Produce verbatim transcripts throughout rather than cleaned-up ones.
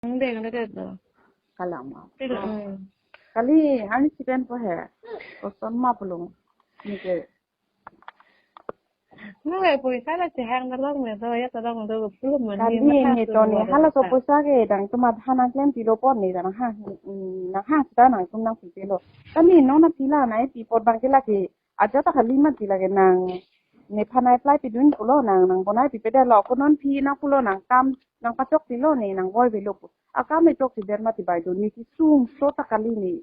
Ang deng na det do. Kalang ma. Pero, hmm. Kali, ani si pen po he. Koson ma pulo. Nike. Nang poisa la chehang na long me do, ya ta long do, pulo mani. Kali matha ne to ne, hala so poisa ke, nangtum aphan nangklempi lo pon ne, nang ha, hmm, nang ha sita nangtum nangpipe lo. Kali non na pila na, pi apot abang ke lake. Aja ta kali mati lake nang. Nephan apply pidun pulo nang, nang bonai pipe det lo, ko non phi nang pulo nang kam, nang pachokpilo ne, nang voi velo pu. Akam ne chokche det mati bai do, ne kesung so ta kali ne.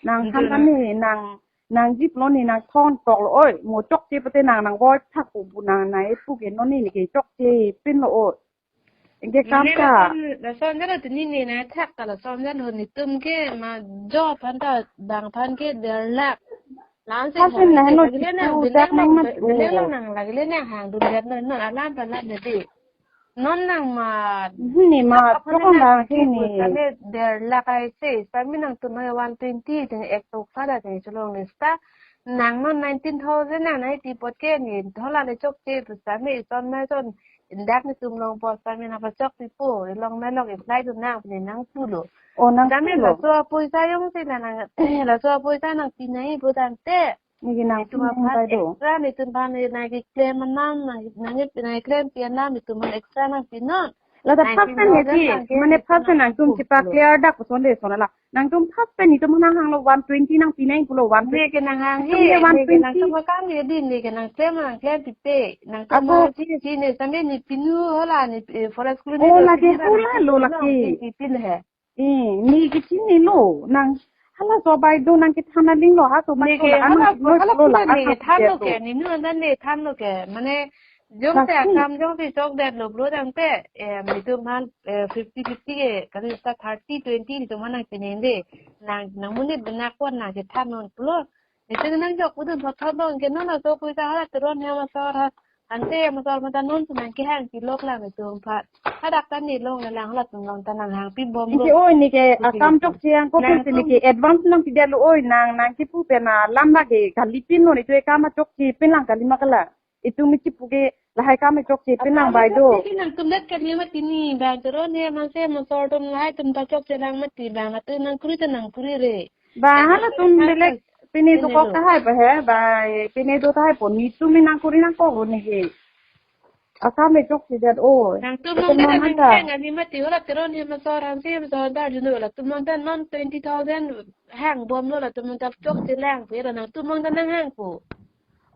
Nang han kan ne, nang, nang jip lo ne, nang thon tok lo, oi, mo chokche pute nang, nang voi thak pu, pu nang, nang epu ke non ne, ne ke chokche pin lo, oi. Anke kam ta. Lason, lason jalo tini ne na thak ta lason jalo netum ke ma job aphan ta bang aphan ke der lakh. Lason Hasen na heno lagile nang chipu bilang dak nang nang mat bilang nang lagile nang hang dun der non non alam pa lam de. Non nang ma. Ni ma aphan chokong nang bang chipu sini. Sami der lakh ai se sami nangtum one twenty teng ek tok sada teng cholong lista. Nang non nineteen thousand nang nai ti pot ke ne thola le chokche pu sami son ma son. Dak netum long po sami nang pachokpipo, long na long apply dun nang pine nang pulo. O nang sami pulo. Laso apoisa jongsi na nang, laso apoisa nangpi nai pu tangte. Niki nang netum pi nang aphan pai do. Extra netum aphan nang keklem anam, nang, nang, nang klempi anam netum aphan extra nangpinon. La ta nineteen thousand first time nang ke mane first time nangtum pulo. Chipa clear dak puson de son la. Nangtum first pen netum nang hanglo one twenty nangpi nang pulo one twenty. Ne ke nang hang netum he, ke ne ke nang one twenty. Tum akam ne din ne ke nang klem nang klempipe. Nangtum ako ma si si ne sami ne pinu hola ne, eh, forest school ne. Oh, do lake pinu hola lo pinu lake. Pinu pinu he. Eh, ne ke chinilo nang hala so bai do nang kethan aling lo ha to ma ne ke hala hala lo la ne than lo ke ne nu andan ne than lo ke mane jongsi akam jongsi chokdet lo pulo tangte, eh, netum aphan, eh, fifty fifty ke, kali sa thirty twenty netum aphan nangpinende. Nang, nang monit benak pon nang kethan non pulo. Netum nang jok pudun thot thot dong ke non aso poisa hala Teron hem asor ha. Ante hem asor mata non tu nang kehangpi lok lang netum aphan. Hadak ta ne long lang halatum long ta nang hangpi bom lo. Niki oi niki akam chokche angko pen si niki advance nangpi det lo oi nang, nang kipu pen alam lake kali pin lo ne tu akam chokche pin lang kali ma kala. Itum mi chipu ke lahai kam chokche pin lang bai do. Nangtum det kali mati ne bang Teron hem asor hem asor atum lahai atum ta chokche lang mati bang atum nang kuri ta nang kuri re. Bang halatum belek pine dokok tahai pa he bang pine do tahai po netum mi nang kuri nangkok ne he. Akam chokche det o. Nangtum long det nang hang kali mati hala Teron hem asor hem asor dar juno latum long det non twenty thousand hang bom lo latum long ta chokche lang pe nangtum long det nang hang po.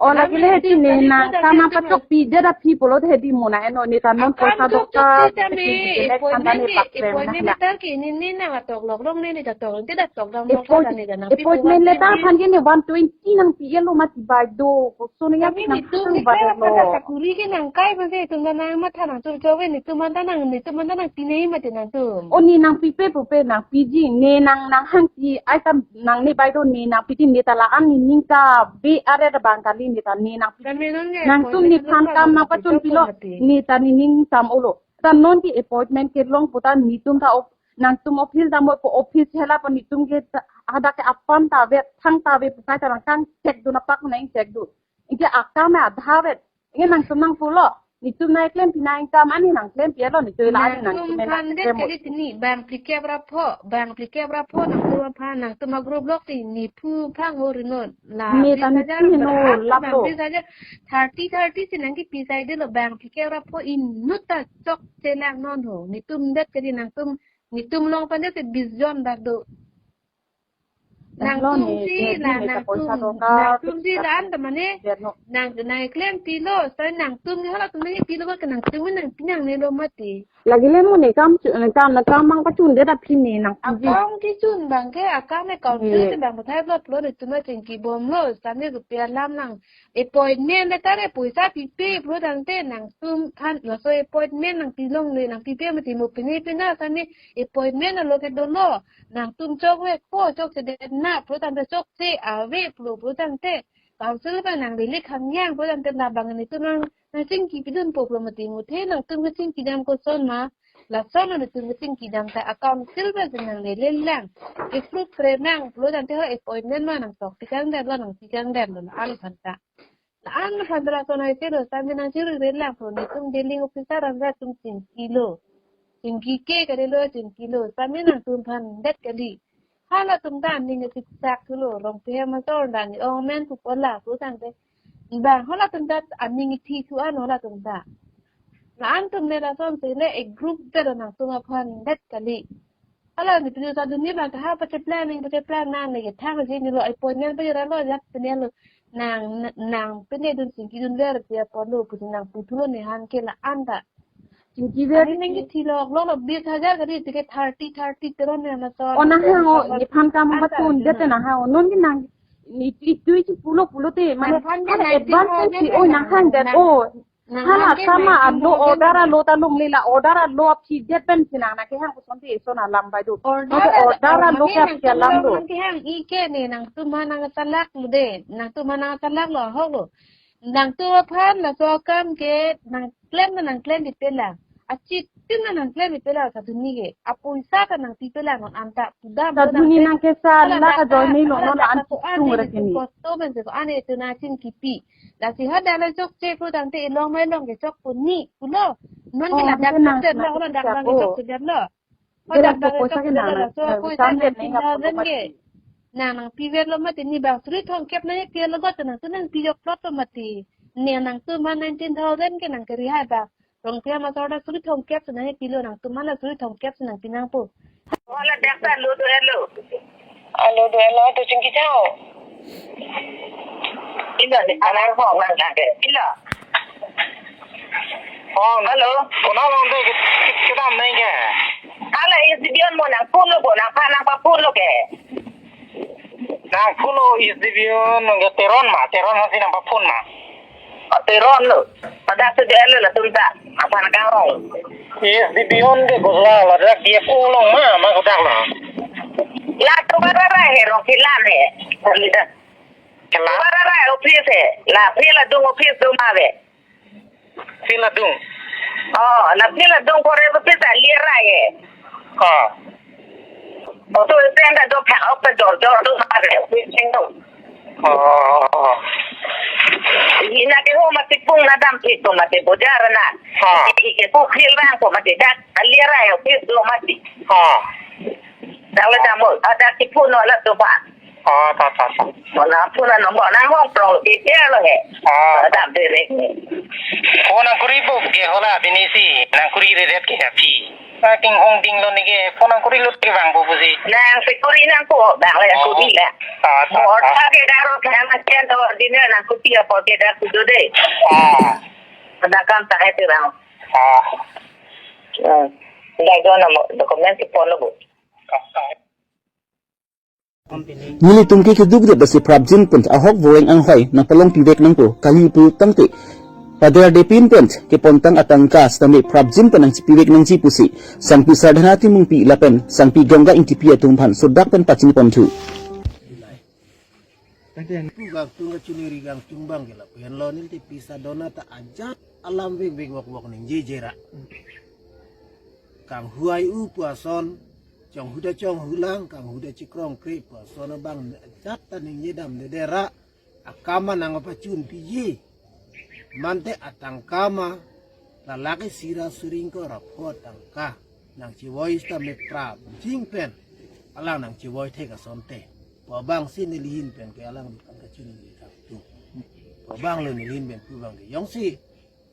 O lagile hedi ne nang kam pachokpi det aphi pulo hedi mo na eno ne ta non poisa dokta. Appointment ke, appointment letter ke ne ne nang atok lok long ne ne ta tok te ta tok dam lok ta ne ta nang appointment letter aphan ke ne one twenty nangpi lo mati bai do. Koson ne ya nang netum bai lo. Kuri ke nang kai ma se tum nang matha nangtum chove netum anta nang netum anta nangpi ne mati nangtum. O ne nangpipe pupe nangpiji ne nang nang hangsi ai tam nang ne bai do ne nangpiji ne ta la an ne ning ta be are ta bang kali ne ta ne nangpiji. Kami non ne nangtum appointment nephan kam nang pachunpilo mati. Ne ta ne ning tam olo. Ta non ke appointment kelong pu ta netum ta op-, nangtum office dam po office hela pa netum ke ta, hadak ke apam ta ave thang ta ave pu kai ta nang kang check dun apak nang check dun. Anke akam adha vet. Anke nangtum nang pulo. Netum nang klempi nang kam ani nang klempi lo netum la ani nang nangtum klempi aphan det klem. Kali tini bang phlikep ra pho, bang phlikep ra pho nangtum aphan nangtum agroup lok ti ne phu phang ho ri non. La ne ta ne phu no bang lap bang lo. Bis hajar thirty thirty si nang kipi sai det lo bang phlikep ra pho inut ta chokche lang non ho. Netum det kali nangtum netum long aphan det ke bis jon bak do. Nangtum si la nangtum, nangtum si la an ta mane nang nang klempi lo, sai nangtum ni hala tum ni pi lo ba ke nangtum nangpi nang ne lo mati. Lagile mo ne kam chu-, ne kam na kam mang pachun det aphi ne nang piji. Akam kechun bang ke akam ne council ke bang pathai plot plot netum nang chingki bom lo, sami rupiah lam nang appointment le tare poisa pipe pulo tangte nangtum aphan laso appointment nangpi longle nangpipe mati mo pine pina sami appointment alo ke dolo. Nangtum chokvek po chokche det na pulo tangte chokche ave pulo pulo tangte council pa nang lele khangyang pulo tangte na bang netum nang nang chingki pidun po pulo mati mo the nangtum kachingki dam koson ma lason netum kachingki dam ta a council pa nang lele lang approve kre nang pulo tangte ho appointment ma nang tok tikang det lo nang tikang det lo an aphan ta. La an aphan ta lason ai se lo sami nang chiri re lang pulo netum dealing officer anta tum chingki lo. Chingki ke kali lo, chingki lo. Pame nangtum aphan det kali. Halatum ta aning siksak thulo, Rongpi hem asor dan ni ong men pu pola pu tangte. Bang halatum ta aning ithi thu an halatum ta. La-an atum ne lason si le a group vet nangtum aphan det kali. Hala ni pinu ta dun ni bang ta ha pacheplang ning pacheplang nang ne ke thang si ni lo ai pon nang pajara lo jak pene lo nang nang pene dun singki dun ver dia pon lo pusi nang puthulo ne han ke la-an ta. Chingki ver ani nang ke thilo lo lo bis hajar kali ticket thirty thirty teron ne na so. O nang hang o, ni phan kam ba tun det na ha o. Non ke nang ni itu itu pulo pulo te mane nang phan ke hana nineteen advance thousand si o nang hang det nang o. Nang hala hang ke sama nineteen alo thousand order alo ta lung lila order alo aphi det pen si nang na ke hang ko sonti eso na lam bai do. Order order alo ke aphi alam do. Nang ke hang i ke ne nangtum aphan nang salak lo de. Nangtum aphan nang salak lo ho lo. Nangtum aphan laso akam ke nang klem na nang klem di pela. Achitin na nang klem di pela sa duni ke. Apoisa ta nang pi pela non anta pudam. Sa duni nang ke sa la ka join ni lo non an tung re kini. Kosto ben se ko ane tu na chingkipi. Lasi ha dala chokche pu tangte ilong mai long ke chok pu ni pulo. Non ke la dak chok lo, la dak bang ke chok lo. Ho dak bang ke chok lo, la so poisa nineteen thousand ke. Nang nang pi vet lo mati ni bang suri thong kep na ye pi lo got nang tu nang pi yok plot lo mati. Ni nangtum aphan nineteen thousand ke nang keri hai bang. Rongpi hem asor ta suri thong kep si nang pilo nangtum aphan la suri thong kep si nang pinang po. Wala dak ta lo do elo. Alo do elo to chingki chao. Ilo ni alar ho nang dak ke. Ilo. Oh, hello. Kona long de ke ke dam nai ke. Hala is the beyond mo nang phone lo bo nang pha nang pa phone lo ke. Nang phone lo is the beyond nang ke Teron ma, Teron ma si nang pa phone ma. Teron lo. Pada tu dia lo la tum ta. Apa nak kau? Is the beyond de ko la la dak dia ko long ma ma ko dak la. La tu bara ra he rong kilan he. Kali dah. Kala. Bara ra office he. La phi la dung office do ma ve. Phi la dung. Oh, la phi la dung kore office a lir ra he. Oh. Oto stand do phak ok dor dor do ma re. Wi sing do. Oh. Ina ke ho mati pung na dam ti to mati bojar na. Ha. Ike pu khil bang ko mati dak alia rai office do mati. Ha. Dak le dam mo, ada ti pu no la to ba. Oh, ta ta ta. Mo na pu na no mo na hong prong ti te lo he. Oh. Dam de re. Ko nang kuri bo ke hola binisi, nang kuri re det ke api. Ating hong ding lo nike, phone nang kuri lut ke bang bu pusi. Nang si kuri nang ko, bang le nang kuri la. Ah, ta, mo ta. Orta ke daro ke ama chen to dinner nang kuti apo ke dar kudo de. Ah. Ada kam ta hai te bang. Ah. Hmm. Dai do na mo, document si phone lo bu. Kam ta hai. Nelitum ke keduk det basi prapjin pen ahok voreng anghoi nang palong pivek nangpo kali pu tangte. Pader de pin pen kepontang atangka sitame prapjin pen nangchipivek nangji pusi Sangpi Sardhana Timungpi lapen Sangpi Ganga Ingtipi atum aphan sodak pen pachini ponthu. Pu gang tung kachini ri gang tung bang ke lapen lo ninte pisa dona ta ajat alam vek vek vok vok ningje jera. Kanghuai u pu ason, chonghu ta chonghu lang, kanghu ta chikrong kre pu ason abang jat ta ningje dam de dera, akam anang pachun piji. Mante atangka ma, lalake sira suring ko rapho atangka, nang chivoi sitame prapjin pen, alang nang chivoi thek asonte. Pu abang si nelihin pen ke alang dukan kachun nelihin tu. Pu abang lo nelihin pen pu bang ke. Jongsi,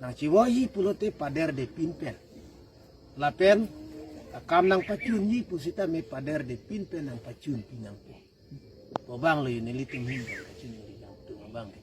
nang chivoiji pulote pader de pin pen. Lapen akam nang pachunji pusitame pader de pin pen nang pachun pin nangpo. Pu abang lo nelitum hin pen kachun neli nangtum abang ke.